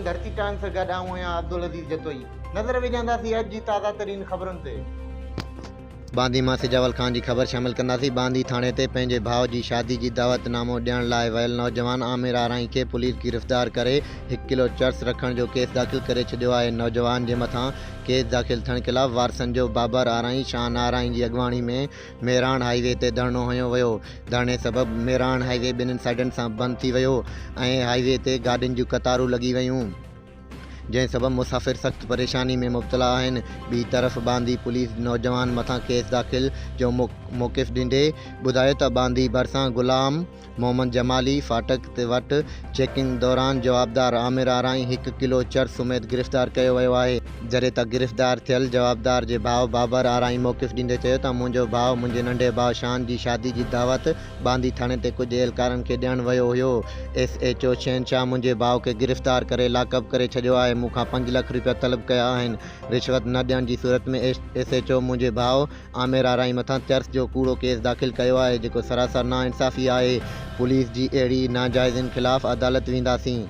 ناظرين ڌرتي ٽائيمز سان گڏ آئون آهيان عبدالعزيز جتوئي نظر وجهنداسين اڄ جي تازه ترين خبرن تي. ٻانڌي مان سجاول خان جي خبر شامل ڪنداسين ٻانڌي ٿاڻي تي پنهنجي ڀاء جي شادي جي دعوت نامو ڏيڻ لاء ويل نوجوان عامر آرائين کي پوليس گرفتار ڪري هڪ ڪلو چرس رکڻ جو ڪيس داخل ڪري ڇڏيو آهي نوجوان جي مٿان ڪيس داخل ٿيڻ خلاف وارثن جو بابر آرائين شان آرائين جي اڳواڻي ۾ ميراڻ هائي وي تي ڌرڻو هنيو ويو، ڌرڻي سبب ميراڻ هائي وي ٻنهين سائيڊن سان بند ٿي ويو ۽ هائي وي تي گاڏين جون قطارون لڳي ويون، جنهن سبب مسافر سخت پريشاني ۾ مبتلا آهن، ٻي طرف ٻانڌي پوليس نوجوان مٿان ڪيس داخل جو موقف ڏيندي ٻڌايو ته ٻانڌي ڀرسان غلام محمد جمالي ڦاٽڪ وٽ چيڪنگ دوران جوابدار عامر آرائين هڪ ڪلو چرس سميت گرفتار ڪيو ويو آهي. جڏهن ته گرفتار ٿيل جوابدار جي ڀاء بابر آرائين موقف ڏيندي چيو ته منهنجو ڀاء منهنجي ننڍي ڀاء شان جي شادي جي دعوت ٻانڌي ٿاڻي تي ڪجهه اهلڪارن کي ڏيڻ ويو هيو، ايس ايڇ او شهنشاهه منهنجي ڀاء کي گرفتار ڪري لاڪپ ڪري ڇڏيو آهي، مون کان پنج لک رپيا طلب ڪيا آهن، رشوت نه ڏيڻ جي صورت ۾ ايس ايڇ او منهنجي ڀاء عامر آرائين مٿان چرس جو ڪوڙو ڪيس داخل ڪيو آهي جيڪو سراسر ناانصافي آهي، پوليس جي اهڙي ناجائزين خلاف عدالت وينداسين.